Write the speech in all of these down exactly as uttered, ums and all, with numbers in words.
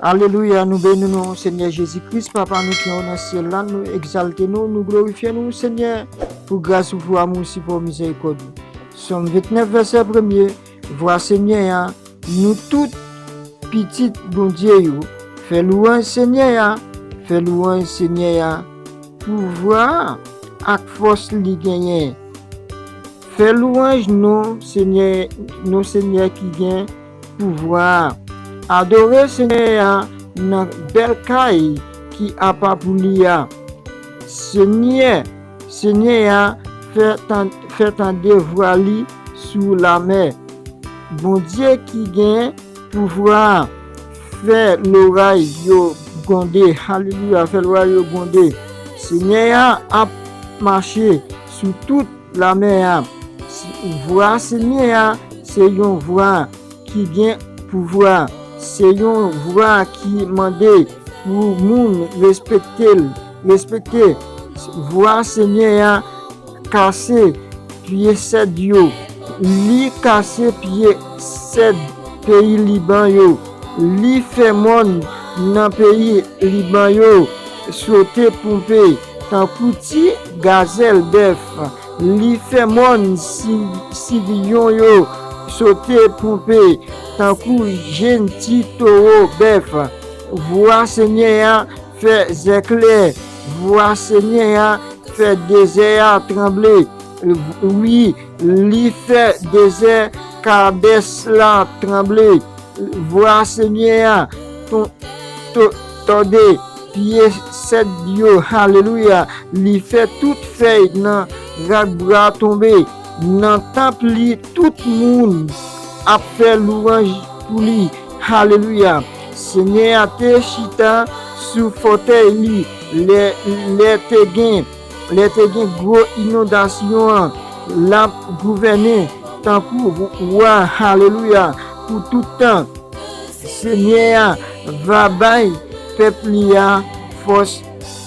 Alelouya, nou beni non Senyè Jezi Kris, Papa nou ki anwo nan syèl la, nou egzalte nou, nou glorifye nou, Senyè, pou gras ou, pou amou, sipò, mizèrikòd ou. Sòm ventnèf, vèsè premye, vwa Senyè a, nou tout pitit Bondye yo, fè lwanj Senyè a, fè lwanj Senyè a, pouvwa ak fòs li genyen. Fè lwanj non Senyè, non Senyè ki gen pouvwa a. Adore Senyè a nan bèl kay ki apa pou li a. Senyè, Senyè a fè tan-, fè tande vwa li sou lamè. Bondye ki gen pouvwa a fè loray yo gwonde. Alelouya, fè loray yo gwonde. Senyè a ap mache sou tout lamè a. Vwa Senyè a se yon vwa ki gen pouvwa. Se yon vwa ki mande pou moun respekte l. Respekte. Vwa Senyè a kase pye sèd yo. Li kase pye sèd peyi Liban yo. Li fè mòn nan peyi Liban yo sote ponpe tankou ti gazèl bèf. Li fè mòn Si-, Siriyon yo sote ponpe tankou jenn ti towo bèf. Vwa Senyè a fè zèklè. Vwa Senyè a fè dezè a tranble. Wi, li fè dezè Kadès la tranble. Vwa Senyè a ton-, to-, tòde pye sèd yo. Alelouya. Li fè tout fèy nan rakbwa tonbe. Nan tanp li, tout moun ap fè lwanj pou li. Alelouya. Senyè a te chita sou fòtèy li lè, lè te gen, lè te gen gwo inondasyon an. L ap gouvène tankou wa. Alelouya. Pou tout tan. Senyè a va bay pèp li a fòs.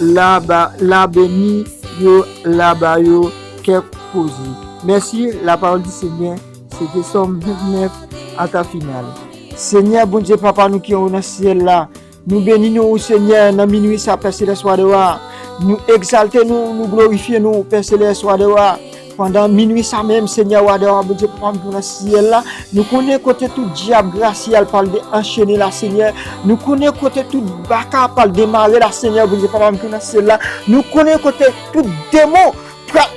L a ba-, l a beni yo, l a ba yo kè poze. Mèsi, la parole du Seigneur, se te Sòm ventnèf ata final. Senyè Bondye, Papa nou ki anwo nan syèl la, nou beni non ou, Senyè, nan minwi sa, Pè Selès, Wa dè wa. Nou egzalte nou, nou glorifye nou, Pè Selès, Wa dè wa. Pandan minwi sa menm, Senyè, Wa dè wa, Bondye, Papa m ki nan syèl la, nou konnen kote tout dyab grasyèl pral de-, anchene la, Senyè. Nou konnen kote tout baka pral demare la, Senyè, Bondye, Papa m ki nan syèl la. Nou konnen kote tout demon pral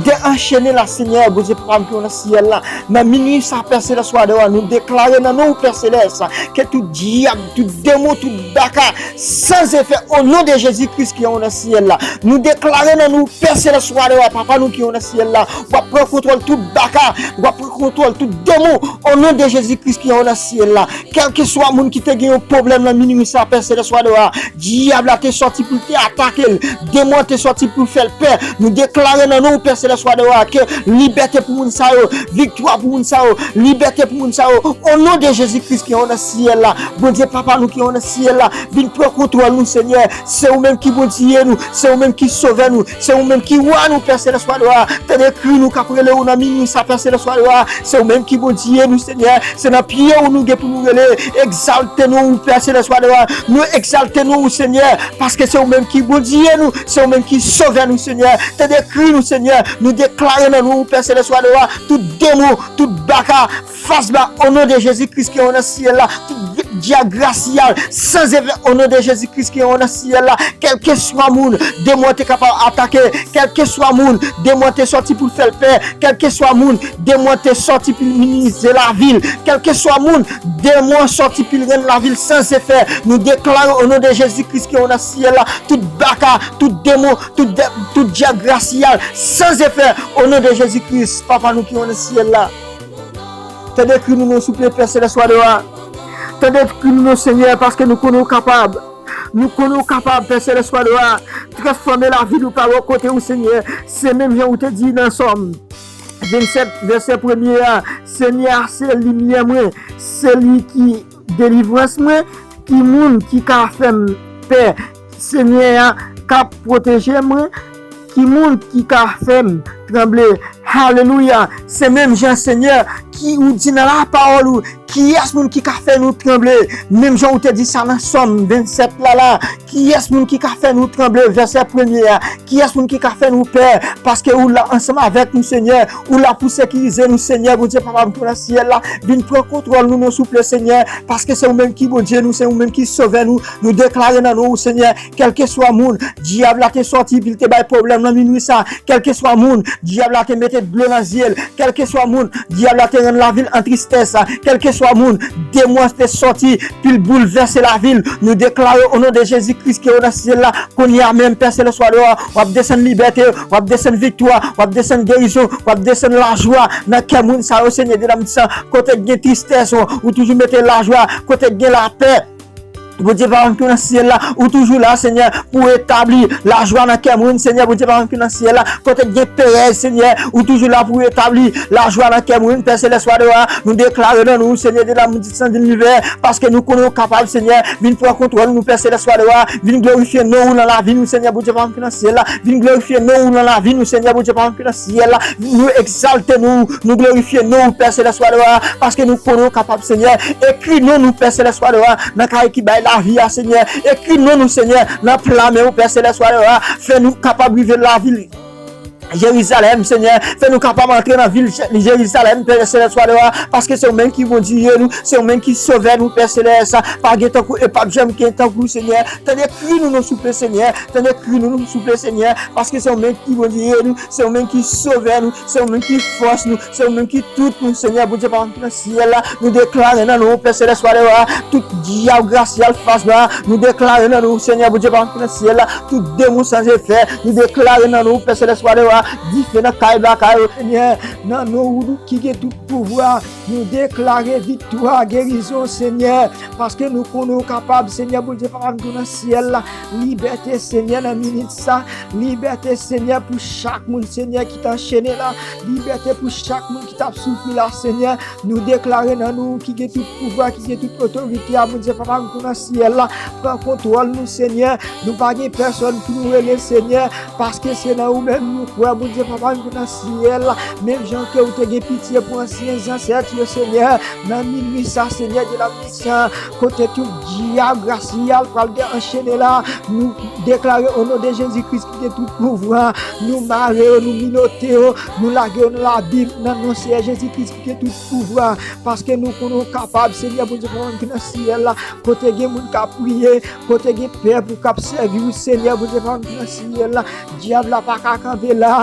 de-, anchene la, Senyè, Bondye, Papa m ki nan syèl la. Nan minwi sa, Pè Selès, Wa dè wa, nou deklare nan non ou, Pè Selès, ke tout dyab, tout demon, tout baka, san efè, o non de Jezi Kris ki anwo nan syèl la. Nou deklare nan non ou, Pè Selès, Wa dè wa, Papa nou ki anwo nan syèl la. W ap pran kontwòl tout baka, w ap pran kontwòl tout demon, o non de Jezi Kris ki anwo nan syèl la. Kèlkeswa moun ki te gen yon pwoblèm nan minwi sa, Pè Selès, Wa dè wa, dyab la te sòti pou l te atake l, demon an te sòti pou l fè l pè. Nou deklare nan non ou, Pè Selès, Wa dè wa, ke libète pou moun sa yo, viktwa pou moun sa yo, libète pou moun sa yo, o non de Jezi Kris ki anwo nan syèl la. Bondye, Papa nou ki anwo nan syèl la, vin pran kontwòl nou, Senyè. Se ou menm ki Bondye nou, se ou menm ki Sovè nou, se ou menm ki Wa nou, Pè Selès, Wa dè wa. Tande kri nou k ap rele ou nan minwi sa, Pè Selès, Wa dè wa. Se ou menm ki Bondye nou, Senyè. Se nan pye ou nou gen pou nou rele. Egzalte non ou, Pè Selès, Wa dè wa. Nou egzalte non ou, Senyè, paske se ou menm ki Bondye nou, se ou menm ki Sovè nou, Senyè. Tande kri nou, Senyè. Nou deklare nan non ou, Pè Selès, Wa dè wa, tout demon, tout baka, fas ba, o non de Jezi Kris ki anwo nan syèl la, tout dyab grasyèl, san efè, o non de Jezi Kris ki anwo nan syèl la. Kèlkeswa moun demon te kapab atake, kèlkeswa moun demon te sòti pou l fè l pè, kèlkeswa moun demon te sòti pou l minimize lavi l, kèlkeswa moun demon sòti pou l rann lavi l san efè, nou deklare o non de Jezi Kris ki anwo nan syèl la, tout baka, tout demon, tout dè-, tout dyab grasyèl, san efè, o non de Jezi Kris, Papa nou ki anwo nan syèl la. Tande kri nou non, souple, Pè Selès, Wa dè wa. Tande kri nou non, Senyè, paske nou konnen ou kapab. Nou konnen ou kapab, Pè Selès, Wa dè wa. Transfòme lavi nou pa bò kote ou, Senyè. Se menm jan ou te di nan Sòm vennsèt, vèsè premye a, Senyè a se limyè mwen, se li ki delivrans mwen, ki moun ki ka fè m pè? Senyè a k ap pwoteje mwen, ki moun ki ka fè m tranble? Alelouya! Se menm jan Senyè ki ou di nan lapawòl ou, kiyès moun ki ka fè nou tranble? Menm jan ou te di sa nan Sòm vennsèt la la, kiyès moun ki ka fè nou tranble? Vèsè premye a, kiyès moun ki ka fè nou pè? Paske ou la ansanm avèk nou, Senyè. Ou la pou sekirize nou, Senyè, Bondye Papa m ki nan syèl la. Vin pran kontwòl nou, non, souple, Senyè, paske se ou menm ki Bondye nou, se ou menm ki Sovè nou. Nou deklare nan non ou, Senyè, kèlkeswa moun dyab la te sòti, pou l te bay pwoblèm nan minwi sa, kèlkeswa moun dyab la te mete dlo nan zye l, kèlkeswa moun dyab la te rann lavi l an tristès, kèlkeswa moun demon an te sòti, pou l boulvèse lavi l, nou deklare o non de Jezi Kris ki o nan syèl la, kounye a menm, Pè Selès, w ap desann libète, w ap desann viktwa, w ap desann gerizon, w ap desann lajwa nan kè moun sa yo, Senyè, de la mizè, kote k gen tristès, ou toujou mete lajwa, kote k gen lapè. Bondye pa m ki nan syèl la, ou toujou la, Senyè, pou etabli lajwa nan kè moun, Senyè, Bondye pa m ki nan syèl la, kote k gen perèz, Senyè, ou toujou la pou etabli lajwa nan kè moun, Pè Selès, w ap nou deklare nan nou, Senyè, de la mizè, san di l libè, paske nou konnen ou kapab, Senyè, vin pran kontwòl nou, Pè Selès, w ap vin glorifye non ou nan lavi nou, Senyè, Bondye pa m ki nan syèl la, vin glorifye non ou nan lavi nou, Senyè, Bondye pa m ki nan syèl la, nou egzalte nou, nou glorifye non ou, Pè Selès, w ap paske nou konnen ou kapab, Senyè, ekri non nou, Pè Selès, w ap nan kay ki bay lavi a, Senyè, ekri non nou, Senyè, nan pla men ou, Pè Selès, w ap fè nou kapab rive lavil Jerizalèm, Senyè, fè nou kapab antre nan vil Je- Jerizalèm, Pè Selès, w ap paske se ou menm ki Bondye nou, se ou menm ki Sovè nou, Pè Selès, pa gen tankou e p ap janm gen tankou, Senyè, tande kri nou, non, souple, Senyè, tande kri nou, non, souple, Senyè, paske se ou menm ki Bondye nou, se ou menm ki Sovè nou, se ou menm ki fòs nou, se ou menm ki tout nou, Senyè, Bondye pa m ki nan syèl la, nou deklare nan non ou, Pè Selès, w ap tout dyab grasyal fas la, nou deklare nan non ou, Senyè, Bondye pa m ki nan syèl la, tout demon san efè, nou deklare nan non ou, Pè Selès, w ap dife nan kay baka yo, Senyè, nan non ou ki gen tout pouvwa, nou deklare viktwa, gerizon, Senyè, paske nou konnen ou kapab, Senyè, Bondye pa m ki nan syèl la, libète, Senyè, nan minit sa, libète, Senyè, pou chak moun, Senyè, ki t anchene la, libète pou chak moun ki t ap soufri la, Senyè, nou deklare nan nou ki gen tout pouvwa, ki gen tout otorite a, Bondye Papa m ki nan syèl la, pran kontwòl nou, Senyè. Nou pa gen pèsòn pou nou rele, Senyè, paske se nan ou menm nou kwè, Bondye Papa m ki nan syèl la. Menm jan ke ou te gen pitye pou ansyen zansèt yo, Senyè, nan minwi sa, Senyè de la pwisans, kote tout dyab rasyal pral de anchene la, nou deklare o non de Jezi Kris ki gen tout pouvwa, nou mare yo, nou minote yo, nou lage yo nan labim, nan non Seyè Jezi Kris ki gen tout pouvwa, paske nou konnen ou kapab, Senyè Bondye Papa m ki nan syèl la, kote gen moun k ap priye, kote gen pèp ou k ap sèvi ou, Senyè Bondye Papa m ki nan syèl la, dyab la pa ka kanpe la,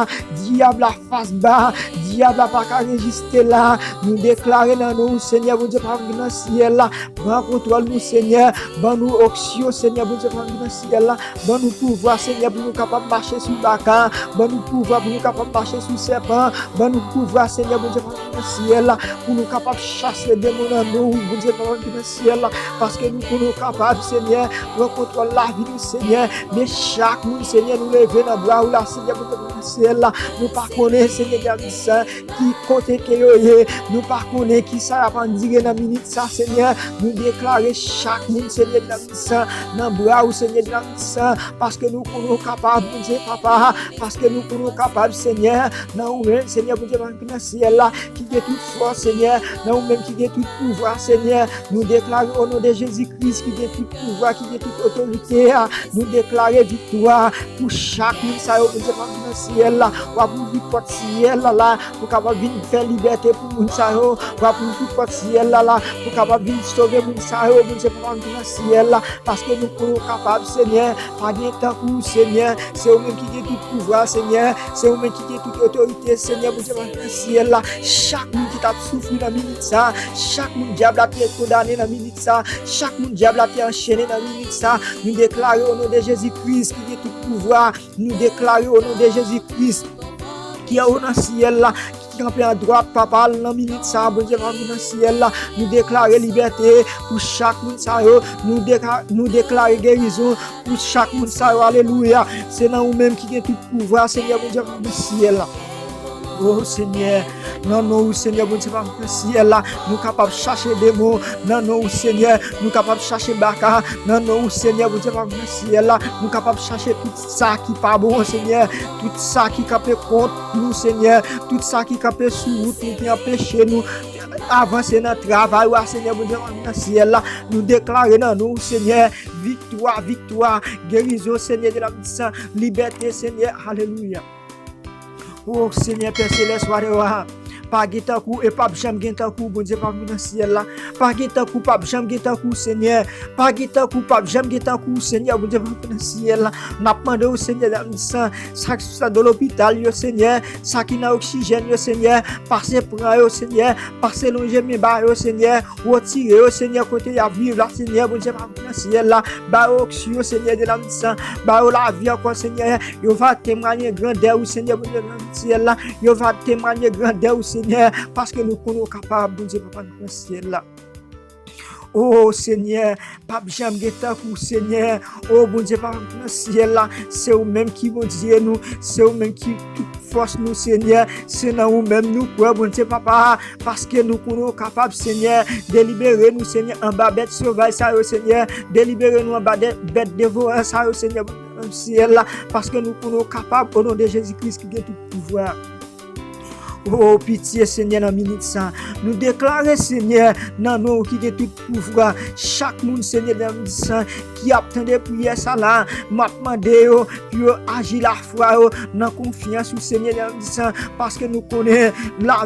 dyab la fas ba, dyab la pa ka reziste la, nou deklare nan non ou, Senyè Bondye Papa m ki nan syèl la, pran kontwòl nou, Senyè, ban nou onksyon, Senyè Bondye Papa m ki nan syèl la, ban nou pouvwa, Senyè, pou nou kapab mache sou baka, ban nou pouvwa pou nou kapab mache sou sèpan, ban nou pouvwa, Senyè Bondye Papa m ki nan syèl la, pou nou kapab chase demon nan non ou, Bondye Papa m ki nan syèl la, paske nou konnen ou kapab, Senyè, pran kontwòl lavi nou, Senyè, men chak moun, Senyè, nou leve nan bra ou la, Senyè Bondye Papa m ki nan syèl la, nou pa konnen, Senyè, gen moun sa ki kote ke yo ye, nou pa konnen kisa y ap andire nan minit sa, Senyè. Nou deklare chak moun, Senyè, nan minit sa, nan bra ou, Senyè, nan minit sa, paske nou konnen ou kapab, Bondye Papa, paske nou konnen ou kapab, Senyè, nan ou menm, Senyè, Bondye Papa ki nan syèl la, ki gen tout fòs, Senyè, nan ou menm ki gen tout pouvwa, Senyè. Nou deklare o non de Jezi Kris ki gen tout pouvwa, ki gen tout otorite a, nou deklare viktwa pou chak moun sa yo, Bondye Papa m ki nan syèl la, w ap ouvri pòt syèl la la, pou kapab vin fè libète pou moun sa yo, w ap ouvri pòt syèl la la, pou kapab vin sove moun sa yo, Bondye Papa m ki nan syèl la, paske nou konnen ou kapab, Senyè, pa gen tankou ou, Senyè, se ou menm ki gen tout pouvwa, Senyè, se ou menm ki gen tout otorite, Senyè, Bondye Papa m ki nan syèl la, chak moun ki t ap soufri nan minit sa, chak moun dyab la te kondane nan minit sa, chak moun dyab la te anchene nan minit sa, nou deklare o non de Jezi Kris ki gen tout pouvwa, nou deklare o non de Jezi Kris ki anwo nan syèl la, ki kanpe andwat Papa l nan minit sa, Bondye pa m ki nan syèl la, nou deklare libète pou chak moun sa yo, nou deka- nou deklare gerizon pou chak moun sa yo, alelouya, se nan ou menm ki gen tout pouvwa, Senyè Bondye pa m nan syèl la. O Senyè, nan non ou, Senyè Bondye pa m nan syèl la, nou kapab chache demon, nan non ou, Senyè, nou kapab chache baka, nan non ou, Senyè Bondye pa m nan syèl la, nou kapab chache tout sa ki pa bon, Senyè, tout sa ki kanpe kont nou, Senyè, tout sa ki kanpe sou wout nou, ki anpeche nou avanse nan travay ou a, Senyè Bondye, nan syèl la. Nou deklare nan non, Senyè, viktwa, viktwa, gerizon, Senyè, de la puissance, libète, Senyè. Alelouya. O Senyè, Pè Selès, wa dè wa, pa gen tankou e p ap janm gen tankou, Bondye, Papa m ki nan syèl la. Pa gen tankou, p ap janm gen tankou, Senyè. Pa gen tankou, p ap janm gen tankou, Senyè, Bondye, Papa m ki nan syèl la. N ap mande w, Senyè, de la puissance, sa ki sou sa do lopital yo, Senyè, sa ki nan oksijèn yo, Senyè, pase pran yo, Senyè, pase lonje men ba yo, Senyè, retire yo, Senyè, kote y ap viv la, Senyè, Bondye, Papa m ki nan syèl la, ba yo oksyon, Senyè, de la puissance, ba yo lavi ankò, Senyè, yo va temwanye grandè ou, Senyè, Bondye, Papa m ki nan syèl la, yo va temwanye grandè ou, Senyè, paske nou konnen w kapab, Bondye, Papa m ki nan syèl la. O Senyè, p ap janm gen tankou, Senyè. O Bondye, Papa m ki nan syèl la, se ou menm ki Bondye nou, se ou menm ki tout fòs nou, Senyè. Se nan ou menm nou kwè, Bondye Papa, paske nou konnen w kapab, Senyè. Delibere nou, Senyè, anba bèt sovaj sa yo, Senyè. Delibere nou anba de, bèt devoran sa yo, Senyè, Bondye, Papa m ki nan syèl la, paske nou konnen w kapab, o non de Jezi Kris ki gen tout pouvwa. O, pitye, Senyè, nan minit sa. Nou deklare, Senyè, nan non ou ki gen tout pouvwa, chak moun, Senyè, nan minit sa, ki ap tande priyè sa la, m ap mande yo pou yo aji lafwa yo nan konfyans ou, Senyè, nan minit sa, paske nou konnen la,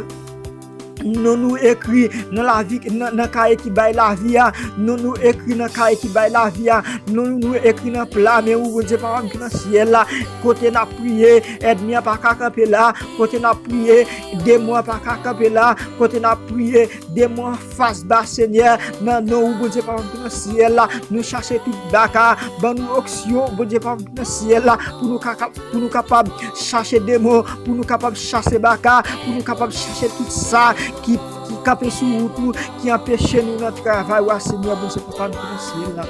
non nou ekri nan lavi, nan, nan kaye ki bay lavi a, non nou ekri nan kaye ki bay lavi a, non nou ekri nan pla men ou, Bondye Papa m ki nan syèl la, kote n ap priye, ènmi an pa ka kanpe la, kote n ap priye, demon an pa ka kanpe la, kote n ap priye, demon an fas ba, Senyè, nan non ou, Bondye Papa m ki nan syèl la, nou chache tout baka, ban nou oksyon, Bondye Papa m ki nan syèl la, pou nou ka, pou nou kapab chache demon, pou nou kapab chase baka, pou nou kapab chache tout sa ki, ki kanpe sou wout nou, ki anpeche nou nan travay ou a, Senyè, Bondye Papa m ki nan syèl la.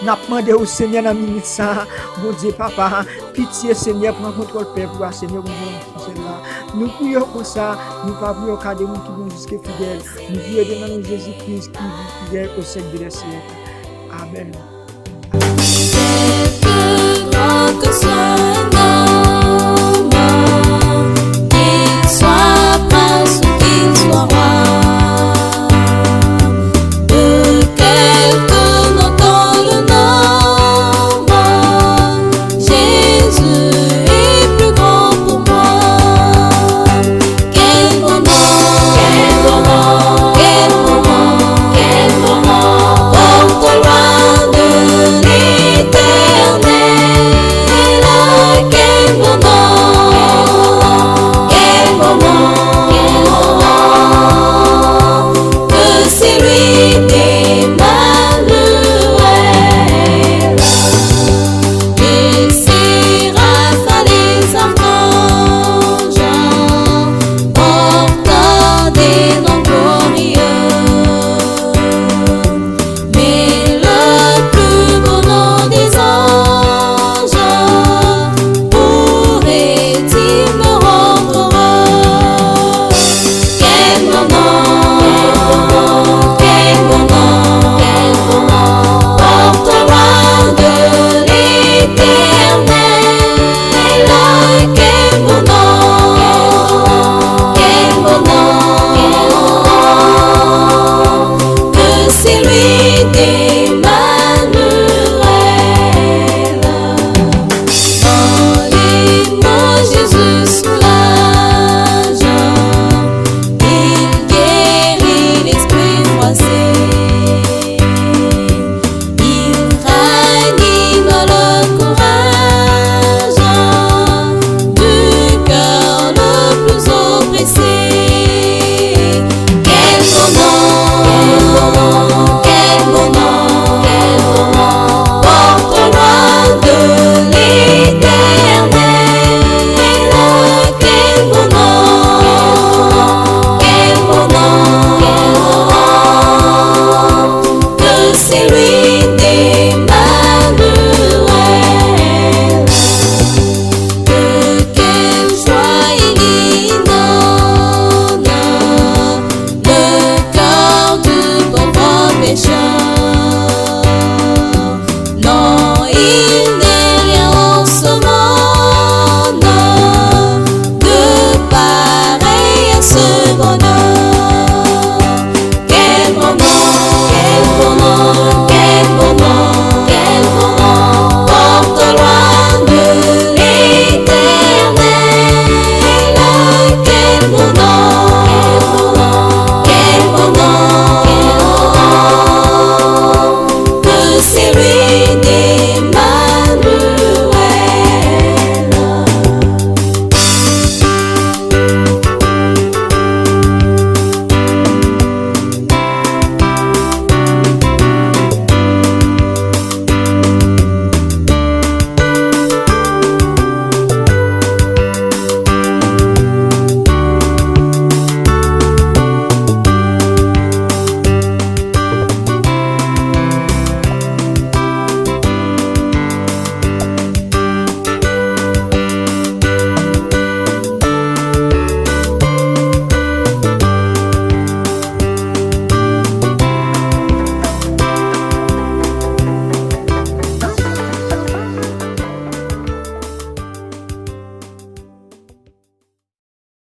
N ap mande w, Senyè, nan minit sa, Bondye Papa, pitye, Senyè, pran kontwòl pèp ou a, Senyè, Bondye, nan syèl la. Nou priye w konsa, nou pa priye w ka de moun ki bon, jis ke fidèl. Nou priye w nan non Jezi Kris ki viv, fidèl o syèk de syèk. Amèn. Quelque grand que soit un homme, qu'il soit prince ou qu'il soit roi, de quelque nom qu'on le nomme, Jésus est plus grand pour moi. Quel bon nom, quel bon nom, quel bon nom, quel bon nom, porte gloire de l'Éternel. Quel bon nom, quel bon nom, quel bon nom, que celui d'Emmanuel. Les séraphes, les archanges portent des noms glorieux, mais le plus beau nom des anges pourrait-il me rendre heureux ? Quel bon nom, quel bon nom, quel bon nom, porte-roi de l'Éternel. Quel bon nom, quel bon nom, quel bon nom, que celui d'Emmanuel. Dans les mains Jésus sous